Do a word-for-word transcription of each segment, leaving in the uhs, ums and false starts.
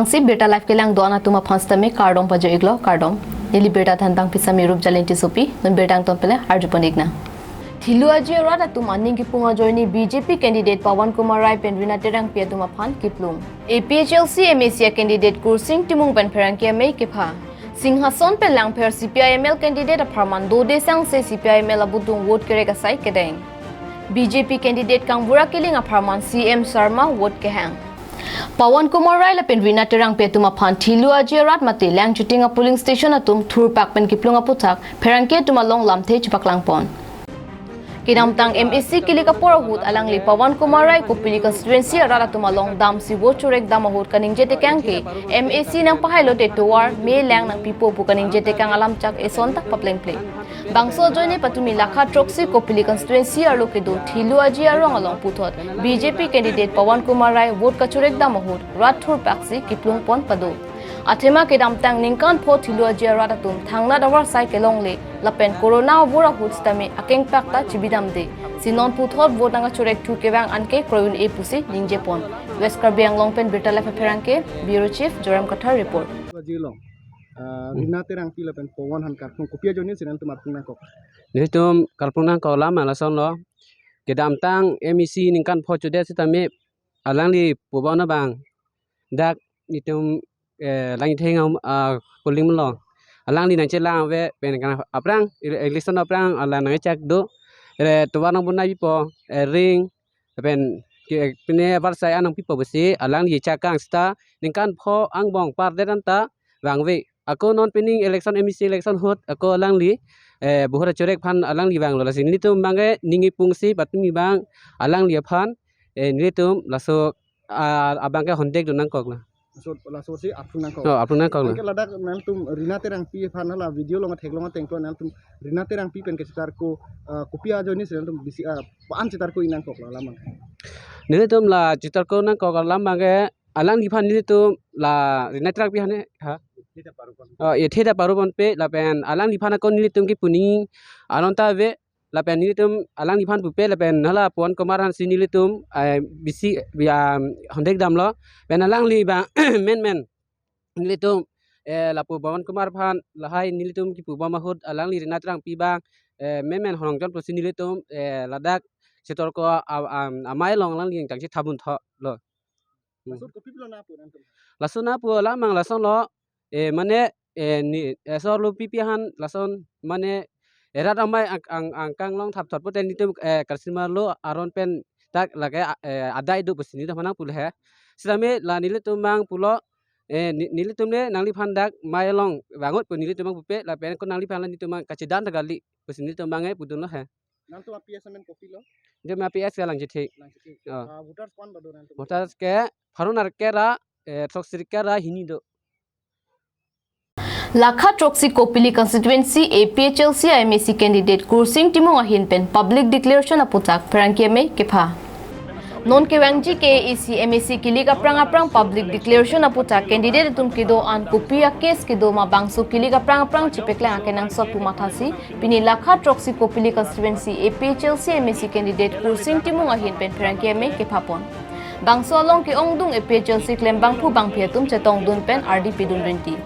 Si birta live kelang do-an atum aphan sitame kardom pajo-iklo, kardom. Neli birta than abang Pisami Rup Jalenti Sopi, non birta angton pele arjupon-iknang. Thilo aji arat atum aning kipung ajoine B J P candidate Pawan Kumar Rai pen Rina Terangpi atum aphan kiplung. A P H L C M A C candidate Kursing Timung pen pherangke amei kepha. Singhason pen Langpher C P I M L candidate apharman dode sangse C P I M L abutung vote kerek asai kedeng. B J P candidate Kangbura Killing apharman C M Sharma vote kehang. Pawan Kumar Rai lapen Rina Terangpi atum aphan Thilo aji arat mate Langchiting a polling station atum thurpak pen kiplung aputhak pherangke atum along lamthe chepaklangpon. Kedamtang M A C kilik apor ahut alangli Pawan Kumar Rai Kopili constituency arat atum along damsi vote chorekdam ahut kaningje tekang ke M A C nangpahailo te tovar me lang nangpipo pu kaningje tekang alam chak eson ta paplengple. Bangso ajoine patumi lakha throksi Kopili constituency arlo kedo Thilo aji arong along puthot B J P candidate Pawan Kumar Rai vote kachorekdam ahut rat thurpaksi kiplungpon pado. Athema kedamtang ningkan pho Thilo aji arat atum thangnat avarsai kelongle lapen corona avur ahut sitame akengpak ta chibidamde. Si non puthot vote nangkachorek thu kevang anke kroi un-e pusi ningjepon. West Karbi Anglong pen birta live pherangke, Bureau Chief, Joram Kathar report. Aji along, ah, Rina Terangpi lapen Pawan aphan karplung kopi ajoine si nanglitum karplung nangkok? Nelitum karplung nangkok alam alasonlo. Kedamtang M A C ningkan pho chodet sitame alangli pubon abang dak nelitum, eh, Langtheng am, ah, polling along alangli nangchelang ave pen kan aphrang ele-, election aphrang alang nangchak do, eh, tovar nangbonai pipo, eh, ring pen ke pine avarsai an nangpipo pusi alangli chakang seta ningkan pho angbong pardet anta vangve. Ako non pining election M A C election ahut ako alangli, eh, vote chorek aphan alangli vanglo, lasi nelitum abangke ning ipungsi patumi abang alangli aphan, eh, nelitum laso, ah, abangke hondek do nangkoklo. Laso, laso si karplung nangkok. Oh, karplung nangkoklo. Anke ladak nanglitum Rina Terangpi aphan hala video along theklong ateng ko nanglitum Rina Terangpi pen kachetharko, ah, kopi ajoine si nanglitum bisi, ah, pan chetharko-ik nangkoklo alam abang? Nelitum la chetharko nangkok alam abangke alangliphan nelitum la Rina Terangpi aphan he, ha? Oh, ethe ta paruponpe lapen alangliphan ako nelitum kipu aning aron ta ave lapen nelitum alangliphan pupe lapen hala Pawan Kumar aphan si nelitum, eh, bisi, ya, hondek damlo. Pen alangli abang menmen nelitum, eh, lapu Pawan Kumar aphan lahai nelitum kipubom ahut alangli Rina Terangpi abang, eh, menmen horong jon pusi nelitum, eh, ladak chetharko a-, a-, amei along alangli yang changsi thabun tholo. Hmm. Laso kopi pulo nangpu nanglitum? Laso nangpu alam abang lasonlo, eh, mane, eh, ni, eh, sorlo pipi aphan lason mane, eh, rat amei ang, ang, angkang long thapthot pute nelitum, eh, karsimarlo aron pen dak lake, eh, adai do pusi nelitum aphan nangpulo he. Sitame la nelitum abang pulo, eh, ni, nelitum le nangliphan dak mei along vangot pu nelitum abang pupe lapen ko nangliphan la nelitum abang kachedan ta kali pusi nelitum abangke pudunlo he. Nanglitum a P S amen kopilo? Nelitum a P S ke Langchiting. Langchiting. Oh. Ah, voters ko-an ba do nanglitum? Voters ke pharo nerkep ra, eh, throksi nerkep ra hini do. Lakha throksi Kopili constituency A P H L C M A C candidate Kursing Timung ahin pen public declaration aputhak pherangke amei kepha. Non kevangji K A A C M A C kilik aphrang aphrang public declaration aputhak candidate atum kedo-an kopi a-case kedo ma bangso kilik aphrang aphrang chepaklang akenangsot pu mathasi pini lakha throksi Kopili constituency A P H L C M A C candidate Kursing Timung ahin pen pherangke amei kephapon. Bangso along ke-ongdung A P H L C klembangphu bangphi atum chetongdun pen ardi pidun rinti.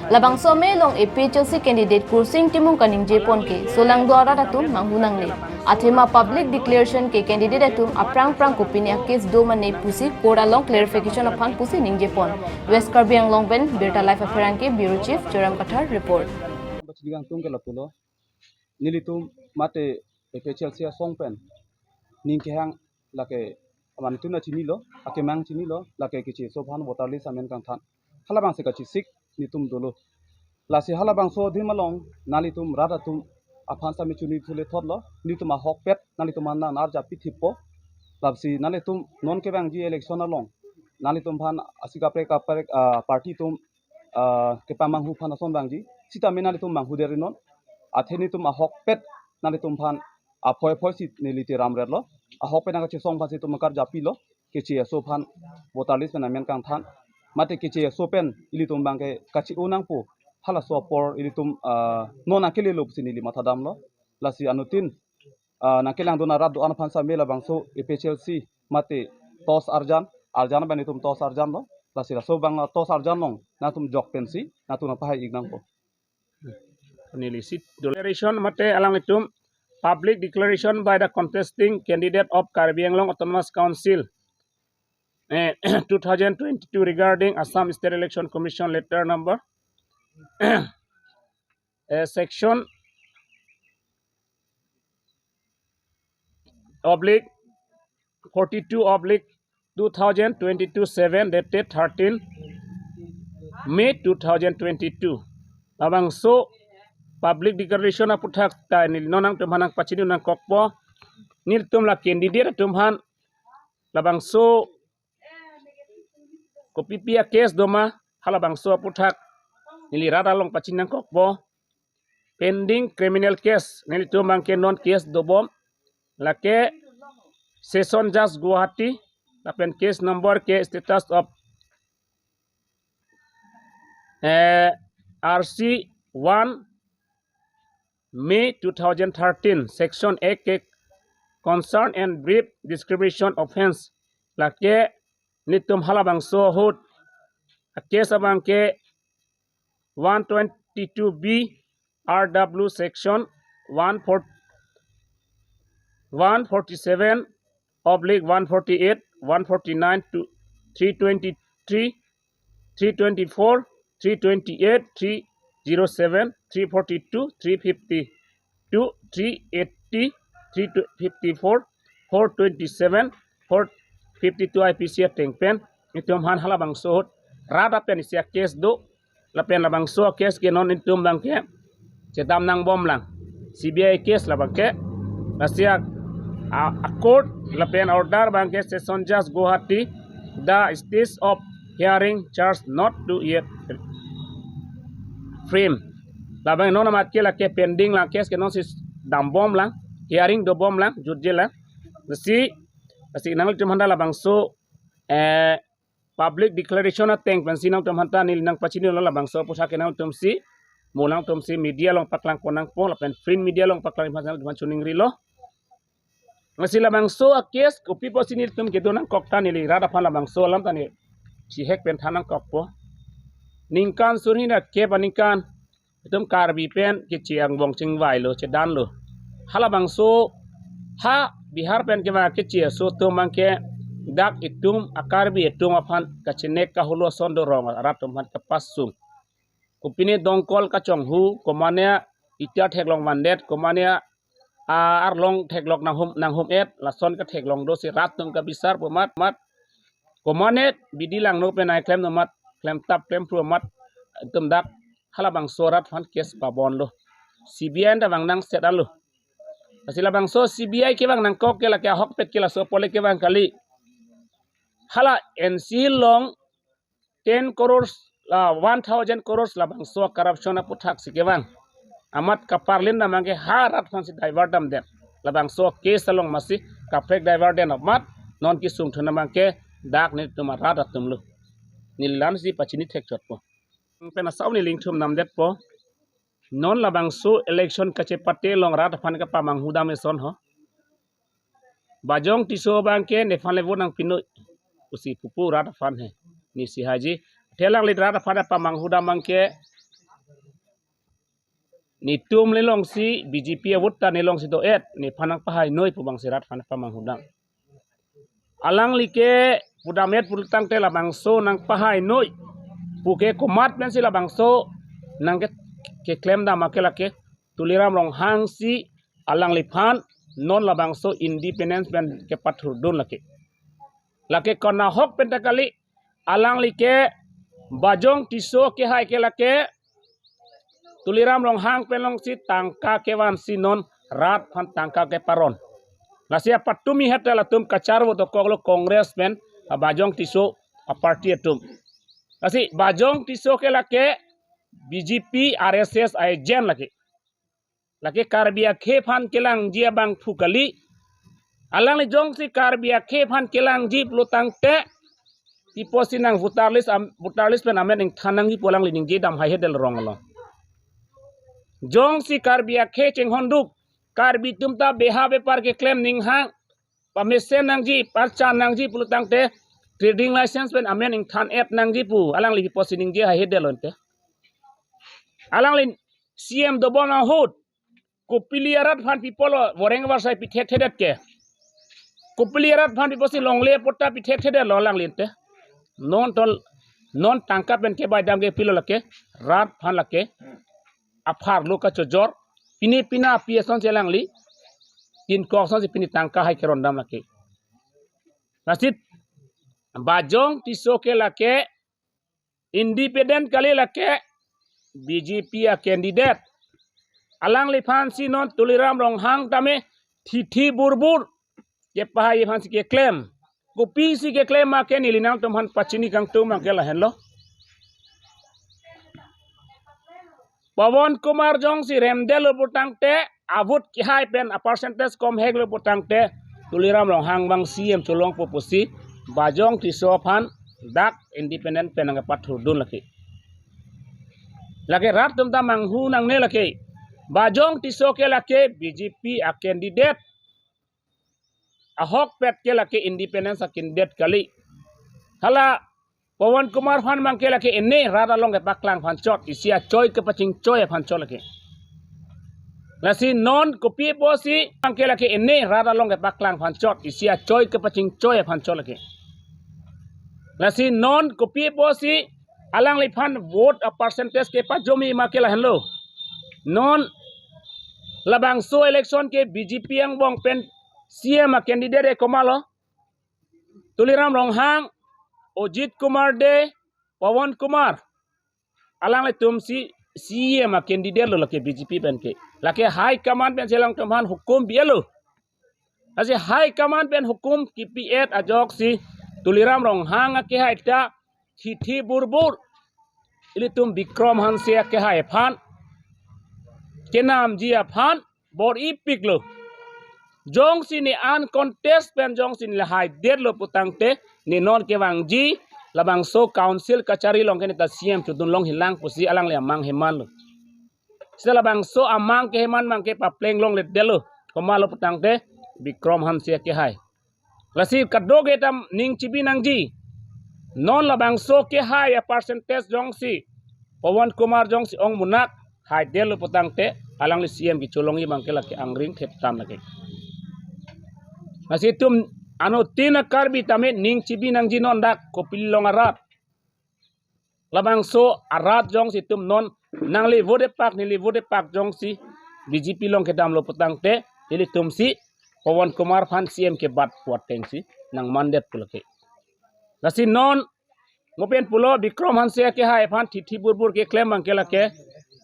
Labangso amei along A P H L C candidate Kursing Timung kaningjepon ke solangdo arat atum manghu nangne. Athema public declaration ke candidate atum aphrang aphrang kopine a-case do mane pusi court along clarification aphan pusi ningjepon. West Karbi Anglong pen birta live apherangke Bureau Chief Joram Kathar report. Bachiding angtung ke lapulo. Nelitum mate A P H L C asong pen ning kehang lake aman tuna chinilo, akemang chinilo, lake kecheso aphan voter list amen kangthan. Halabangsi kachesik nelitum dolo. Lasi halabangso adim along nanglitum rat atum aphan sami chini thule thotlo, nelitum ahokpet nanglitum aphan nang arjap pithippo. Lasi nanglitum non kevangji election along nanglitum aphan asi kaprek kaprek, ah, party atum, ah, kepamanghu aphan ason vangji. Sitame nanglitum manghu derinon. Athe nelitum ahokpet nanglitum aphan aphoi aphoi si neli te ramretlo. Ahokpet nangkachesong aphan si itum karjap pilo. Kecheso aphan voter list pen amen kangthan. Mate kecheso pen ilitum abangke kache-o nangpo. Halaso apor ilitum, ah, non akelelo pusi neli mathadamlo. Lasi anuttin, ah, nangkelangdun arat do-an aphan same labangso A P H L C mate TOS arjan, arjan abang itum TOS arjanlo. Lasi laso abang, ah, tos arjan along nangtum jok pensi nangtum nangpahai-ik nangpo. Neli si declaration mate alanglitum public declaration by the contesting candidate of Karbi Anglong Autonomous Council, eh, two thousand twenty-two regarding Assam State Election Commission letter number, eh, section oblique forty-two oblique two thousand twenty-two seven, dated thirteen May two thousand twenty-two. Labangso public declaration aputhak ta neli non nangtum aphan nangpachini nangkokpo. Nelitum la candidate atum aphan labangso kopipi a-case doma, halabangso aputhak neli rat along pachini nangkokpo. Pending criminal case, nelitum abangke non case dobom, lake Session Judge Guwahati, lapen case number ke status of, eh, R C one May two thousand thirteen, section eight ke concern and brief discrimination offense, lake nelitum halabangso ahut a-case abangke one twenty-two B R W section one forty, one forty-seven oblique one forty-eight, one forty-nine to three twenty-three, three twenty-four, three twenty-eight, three zero seven, three forty-two, three fifty-two, three eighty, three fifty-four, four twenty-seven, four fifty-two I P C ateng pen nelitum aphan halabangso ahut rat apen isi a-case do. Lapen labangso a-case ke non nelitum abangke chedam nangbomlang. C B I case labangke. Lasi a, a, a-court lapen order abangke Session Judge Guwahati, the stage of hearing charge not to yet frame. Labang non amat ke lake pending lang, case ke non si dambomlang, hearing dobomlang, jutje lang. Lasi, lasi nangtum aphanta labangso, eh, public declaration ateng pensi nangtum aphanta neli nangpachinilo, labangso aputhak ke nangtumsi, mo nangtumsi media along paklangpon nangpo, lapen print media along paklang aphan nangtum aphan choningrilo. Lasi labangso a-case kopi pusi nelitum kedo nangkok ta neli rat aphan labangso alam ta neli chihek pen than nangkokpo. Ningkan suri hini ra kep aningkan itum Karbi pen keche angbong chingvailo, chedanlo. Halabangso ha Bihar pen kevang keche aso atum abangke dak itum a-Karbi atum aphan kachenek kaholo ason do, rong arat atum aphan kapasung. Kopine Dongkol kachonghu, komane ita theklong vandet, komane a, arlong theklok nanghum, nanghum-et, lason katheklong do si rat atum kabisar pu amat, mat. Komane bidi langno penai klemno amat, klemtap klemphru amat, itum dak halabangso arat aphan case pabonlo. C B I anta vang nangsetlo. Lasi labangso C B I kevang nangkok ke lake ahokpet ke laso apot le kevang kali. Hala N C along ten crores, la one thousand crores labangso corruption aputhak si kevang. Amat kaparlin dam abangke ha rat aphansi divert damdet. Labangso case along masi kaprek divert den amat non kesung thun abangke dak nelitum arat atumlo. Neli la-ansi pachini thekchotpo. Pen asau neli ingthum namdetpo. Non labangso election kachepate along rat aphan kapamanghu dam eson ho. Bajong Tisso abangke nephan le vote nangpinoi pusi pupo rat aphan he. Neli si haji. Athe alangli rat aphan pamanghu dam abangke netum le longsi B J P a-vote ta ne longsi do-et, nephan nangpahainoi pu abangsi rat aphan pamanghu dam. Alangli ke pudam-et pulotangte labangso nangpahainoi puke komat pensi labangso nangke, keklem dam ake lake Tuliram Ronghang si alangliphan non labangso independence pen kepathurdun lake. Lake konat ahok penta kali, alangli ke Bajong Tisso kehai ke lake Tuliram Ronghang pen longsi tangka kevansi non rat aphan tangka keparon. Lasi apatumi heta latum kacharvo dokoklo Congress pen a-Bajong Tisso a-party atum. Lasi Bajong Tisso ke lake B J P R S S a-agent lake. Lake Karbi akhei aphan kelangji abangphu kali. Alangli jongsi Karbi akhei aphan kelangji pulotangte, pi pusi nang voter list am-, voter list pen amen ingthan nangji pu alangli ningje dam haihedetlo rong along. Jongsi Karbi akhei chinghonduk, Karbi atum ta beha bepar keklem ninghang pamesen nangji, parchan nangji pulotangte, trading license pen amen ingthan-et nangji pu alangli pi apotsi ningje haihedet lo ante. Alangli C M dobom ahut kopili arat aphan pi apotlo voreng varsai pi thekthedet ke? Kopili arat aphan pi apotsi longle patta pi thekthedet lo alangli ante? Non tol, non tangka pen kebaidam ke pilo lake rat aphan lake apharlo kachojor, pine pina api asonsi alangli tin kok asonsi pine tangka hai kerondam lake. Lasi Bajong Tisso ke lake independent kali, lake B J P a candidate. Alangliphansi non Tuliram Ronghang tame thithi burbur kepahai aphansi keklem. Kopisi keklem ma ke neli nangtumphan pachini kangtung ma ke lahenlo. Pawan Kumar jongsi remdetlo putangte, a vote kehai pen a percentage komheklo putangte, Tuliram Ronghang abang C M cholongpo pusi Bajong Tisso aphan dak independent pen nangpathurdun lake. Lake rat atum ta manghu nangne lake. Bajong Tisso ke lake B J P a candidate. Ahokpet ke lake independent a candidate kali. Hala Pawan Kumar aphan abang ke lake ene rat along kepaklang aphan chot, isi achoi kepachingchoi aphan chot lake. Lasi non kopi apotsi abang ke lake ene rat along kepaklang aphan chot, isi achoi kepachingchoi aphan chot lake. Lasi non kopi apotsi alangliphan vote a percentage kepajomi ma ke lahenlo. Non labangso election ke B J P angbong pen C M a candidate ke komatlo? Tuliram Ronghang, Ajit Kumar Dey, Pawan Kumar. Alanglitumsi C M a candidate lo lake B J P pen ke. Lake high command pensi alangtumphan hukum pi-etlo. Lasi high command pen hukum kipi-et ajoksi Tuliram Ronghang akehai ta thithi burbur ilitum Bikram Hanse akehai aphan kenamji aphan bor-ipiklo. Jongsi ne uncontest pen jongsi ne haidetlo putangte, ne non kevangji labangso council kachari along ke ne ta C M chodun longjilang pusi alangli amang hemanlo. Seta labangso amang keheman abang ke papleng longledetlo. Komatlo putangte, Bikram Hanse akehai. Lasi kadokave ta ning chibi nangji. Non labangso kehai a percentage jongsi Pawan Kumar jongsi ong munak haidetlo putangte, alangli C M kecholongji abang ke lake angring theptan lake. Lasi itum anuttin a Karbi tame ning chibi nangji non dak Kopili along arat. Labangso arat jongsi itum non nangli vote epak, neli vote epak jongsi B J P along kedamlo putangte, ilitumsi Pawan Kumar aphan C M kebat pu atengsi nangmandet pu lake. Lasi non mo pen pulo Bikram Hanse akehai aphan thithi burbur keklem abang ke lake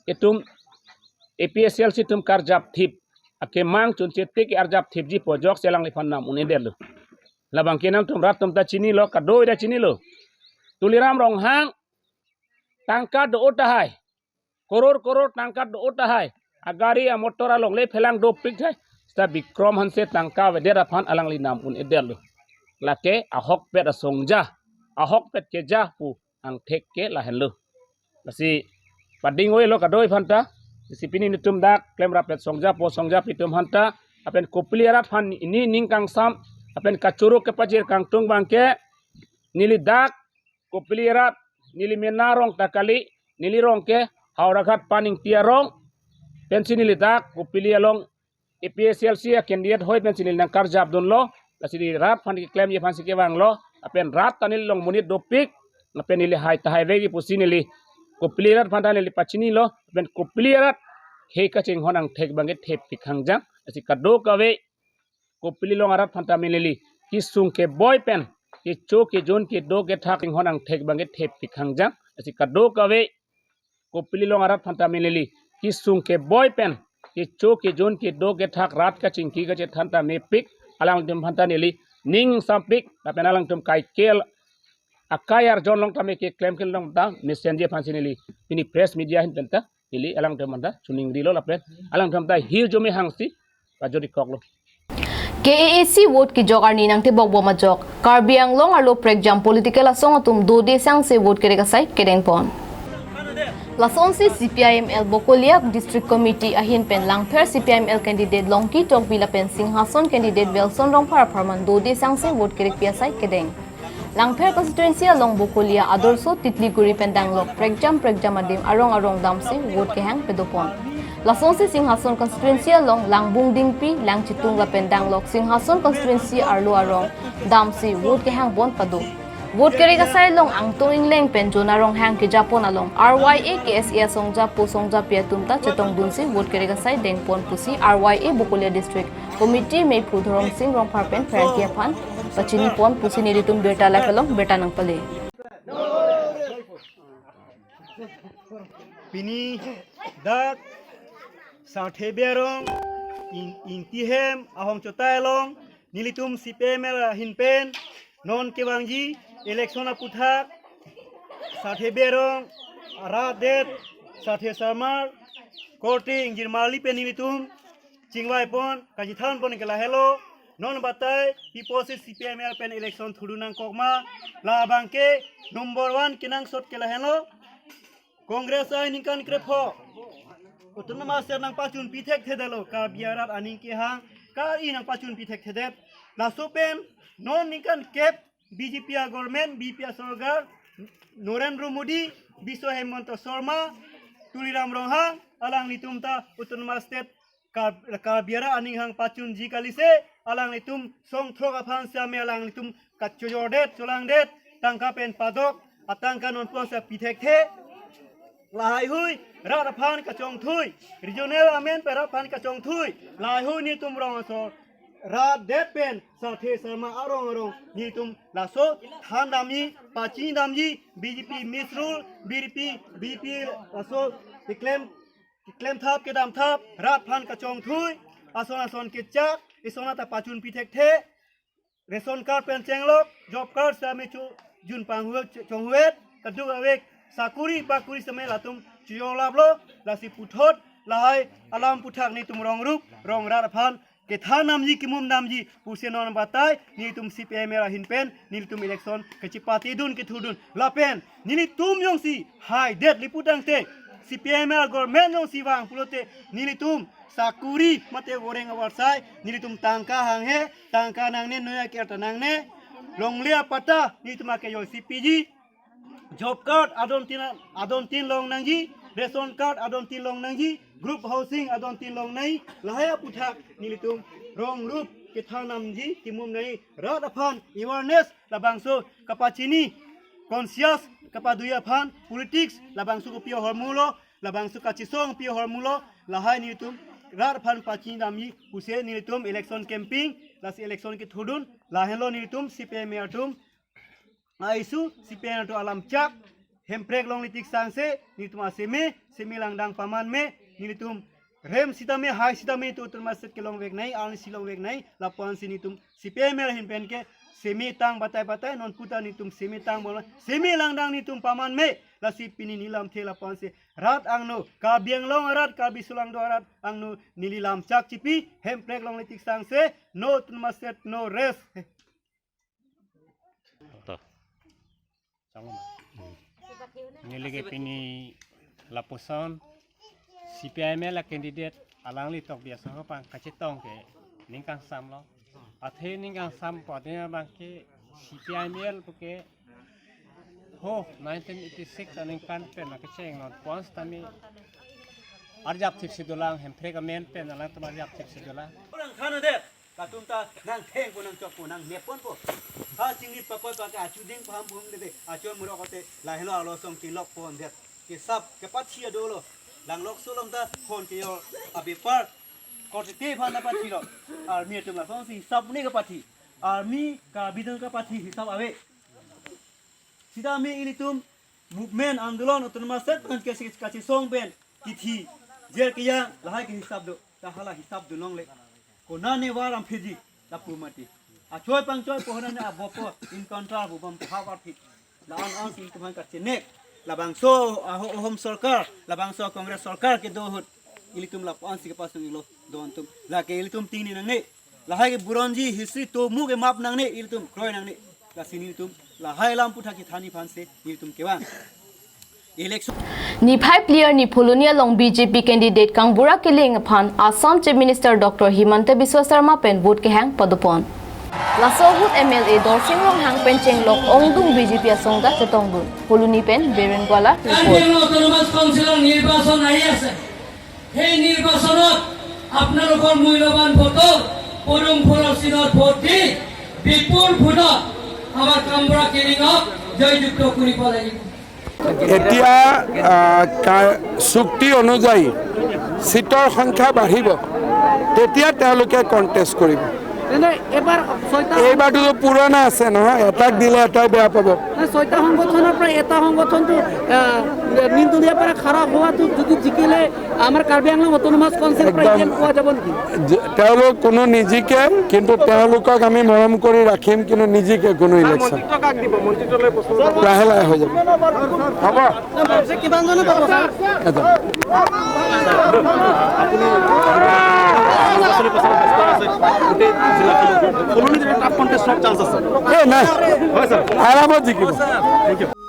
itum A P H L C atum karjap thip. Akemang chunche tik arjap thipji pu ajoksi alangliphan nam un-edetlo. Labang ke nangtum rat atum ta chinilo, kadokave ta chinilo. Tuliram Ronghang tangka do-o tahai, koror koror tangka do-o tahai, agari amotor alongle phelang dopik tahai, seta Bikram Hanse tangka avedet aphan alangli nam un-edetlo. Lake ahokpet asongja, ahokpet keja pu angthek ke lahenlo. Lasi pading oilo kadokave aphanta. Lasi pini netum dak klemrap-et songja po songja pi atum aphanta, lapen Kopili arat aphan ne ning kangsam lapen kachoro kepajir kangtung abang ke, neli dak Kopili arat, neli mena rong ta kali, neli rong ke Howraghat Paningti arong, pensi neli dak Kopili along A P H L C a candidate hoi pensi neli nangkarjapdunlo. Lasi neli rat aphan keklemji aphansi kevanglo. Lapen rat ta neli along monit dopik, lapen neli hai tahai vekji pusi neli Kopili arat aphanta neli pachinilo. Lapen Kopili arat khei kachinghon angthek abang ke thepik hangjang. Lasi kadokave Kopili along arat aphanta neli kesung keboi pen, kecho kejun kedo kethak chinghon angthek abang ke thepik hangjang. Lasi kadokave Kopili along arat aphanta neli kesung keboi pen, kecho kejun kedo kethak rat kachingki kachethan ta mepik, alangtum aphanta neli ning sampik, lapen alangtum kaikel akai arjon along tame keklem kelong ta mesenji aphansi neli pini press media ahin penta neli alangtum aphanta choningrilo lapen alangtum ta hirjume hangsi pajorikoklo. K A A C vote kejok arni nangtebok bom ajok Karbi Anglong arlo prekjam political asong atum dode sangse vote kerek asai kedengpon. Lasonsi C P I M L Bokolia District Committee ahin pen Langpher C P I M L candidate Longki Tokbi lapen Singhason candidate Wilson Rongphar apharman dode sangse vote kerekpi asai kedeng. Langpher constituency along Bokolia Adorsho Titliguri pen danglok prekjam prekjam adim arong arong damsi vote kehang padopon. Lasonsi Singhason constituency along Langbung Dingpi, Langchitung lapen danglok Singhason constituency arlo arong damsi vote kehang pon pado. Vote kerek asai along Angtung Ingleng pen Jona Ronghang kejapon along R Y A K S A asongja po songja pi atum ta chetongdunsi vote kerek asai dengpon pusi R Y A Bokolia District Committee meiphu Dhoromsing Rongphar pen pherangke aphan pachinipon pusi nelitum birta live along birta nangpale. Pini dak Sarthe Bey arong, Ing-, Ingti hem ahong chotai along nelitum C P I M L ahin pen non kevangji election aputhak Sarthe Bey arong, arat det Sarthe Sarmar korte ingjirmarli pen nelitum chingvaipon kachethanpon ke lahelo. Non batai pi apotsi C P I M L pen election thurdun nangkok ma, labang ke number one kenangsot ke lahelo. Congress ai ningkan krepho Autonomous State nangpachunpi thekthedetlo, Karbi arat aning kehang ka-i nangpachunpi thekthedet. Laso pen non ningkan kep B J P a-government, B J P asorkar, Narendra Modi, Biswa Himanta Sarma, Tuliram Ronghang, alanglitum ta Autonomous State Kar-, Karbi arat aning hang pachunji kalise, alanglitum songthrok aphan same alanglitum kachojordet, cholangdet, tangka pen padok, atangka non puan sa pi thekthe. Lahaihui rat aphan kachongthui, regional amen pen rat aphan kachongthui. Lahaihui nelitum rong asor rat det pen Sarthe Sarmar arong arong nelitum laso thandamji, pachinidamji, B J P misrule, B J P, B J P laso keklem, keklemthap kedamthap, rat aphan kachongthui, ason ason kechak, ison ata pachunpi thekthe, ration card pen chenglok, job card same chu jun panghu chonghuet, kaduk avek sakuri bakuri same latum chojorlaplo, lasi puthot lahai alam aputhak nelitum rong rup rong rat aphan kethandamji kemumdamji pusi non batai nelitum C P I M L ahin pen nelitum election kachepatedun kethurdun lapen nelitum jongsi haidet li putangte, C P I M L government jongsi vang pulote nelitum sakuri mate voreng avarsai, nelitum tangka hanghe, tangka nangne, noi aker ta nangne, longle apatta nelitum ake joi C P G, job card adon tin, adon tin long nangji, ration card adon tin long nangji, group housing adon tin long nangji, lahai aputhak nelitum rong rup kethandamji kemum nangji, rat aphan awareness labangso kapachini, conscious kapadui aphan, politics labangso kopi ahormulo, labangso kachesong pi ahormulo, lahai nelitum rat aphan pachinidamji pusi nelitum election campaign, lasi election kethurdun, lahenlo nelitum C P I M L atum a-issue, C P I M L atum alam chak, Hemprek longle tik sangse nelitum aseme, seme langdang paman me, nelitum rem sitame, hai sitame tu Autonomous State kelong vek nangji, arnisi long vek nangji, lapuansi nelitum C P I M L ahin pen ke seme tang batai batai, non puta nelitum seme tang bola, seme langdang nelitum paman me, lasi pini neli lamthe lapuansi rat angno, Karbi Anglong arat, Karbi sulang do arat angno, neli lam chak chipi, Hemprek longle tik sangse, no Autonomous State, no rest. To. Changma. Neli ke pini lapuson C P I M L a-candidate alangli tok biasa ho pang kachetong ke ning kangsam lo. Athe ning kangsam po ade abang ke C P I M L puke ho nineteen eighty-six aningkan pen na kecheng non pons tami arjap thip si dolang, Hemprek amen pen alangtum arjap thip si dolang. Orang khana det. Latum ta nangthengpo, nangchokpo, nangnepponpo. Ha chingri pakoi pake achuding paham pahum dede. Achon murok kote lahelo arlosong kelokpon det. Kesap kepathi adolo. Langlokso along ta hon kejor abepar. Korte aphan ta pathilo. Army atum lasonsi hisap ne kepathi. Army Karbi atum kepathi hisap ave. Sitame ilitum movement andolon Autonomous State pen kesi kachesong pen kithi jer kejang lahai ke hisap do, ta hala hisap do longle. Konane varam phiji lapu mati. Achoi pangchoi po honane abopo encounter bubam po havar phit. La-an ansi ilitum aphan kachenek. Labangso aho ahom sorkar, labangso Congress sorkar kedo ahut ilitum lapu ansi kepasung ilo don atum. Lake ilitum tingni nangne. Lahai ke buronji history to mu ke map nangne, ilitum kroi nangne. Lasi nelitum lahai alam aputhak kethanji aphansi nelitum kevang. Election. Niphai phli arni Phuloni along B J P candidate Kangbura Killing aphan Assam Chief Minister Doctor Himanta Biswa Sarma pen vote kehang padopon. Laso ahut M L A Dorsing Ronghang pen chenglok ongdung B J P asong ta chetongdun. Phuloni pen Biren Kuala report. Karbi Anglong autonomous কাউন্সিলৰ নিৰ্বাচন আহি আছে। সেই নিৰ্বাচনত আপোনালোকৰ মূল্যৱান ভোটৰ পদুম ফুলৰ চিনত ভোট দি বিপুল ভোটত আমাৰ কামৰা কেৰিঙক জয়যুক্ত কৰিব লাগিব। এতিয়া আহ, কা- চুক্তি অনুযায়ী চিটৰ সংখ্যা বাঢ়িব, তেতিয়া তেওঁলোকে কণ্টেষ্ট কৰিব। তেনে এবাৰ ছয়টা এইবাৰতো পুৰণা আছে নহয়, এটাক দিলে এটাই বেয়া পাব। নাই, ছয়টা সংগঠনৰ পৰা এটা সংগঠনটো আহ, নিৰ্দলীয় পৰা খাৰা হোৱাটো যদি জিকিলে আমাৰ কাৰ্বি আংলং অট'নমাছ কাউন্সিল পৰা একদম। ইতিহাস পোৱা যাব নেকি? যে- তেওঁলোক কোনো নিজিকে, কিন্তু তেওঁলোকক আমি মৰম কৰি ৰাখিম, কিন্তু নিজিকে কোনো ইলেকশ্যন। মন্ত্ৰীত্ব কাক দিব? মন্ত্ৰীত্বলৈ প্ৰশ্ন লাহে লাহে হৈ যাব। হ'ব। ছাৰ, কিমানজনে পাব, ছাৰ? এজন। আপুনি নিৰ্বাচনী প্ৰচাৰত ব্যস্ত আছে, গোটেই জিলাখনত সলনি দিলে টাফ কণ্টেষ্টৰ চান্স আছে। এই নাই, হয় ছাৰ। আৰামত জিকিব। Thank you.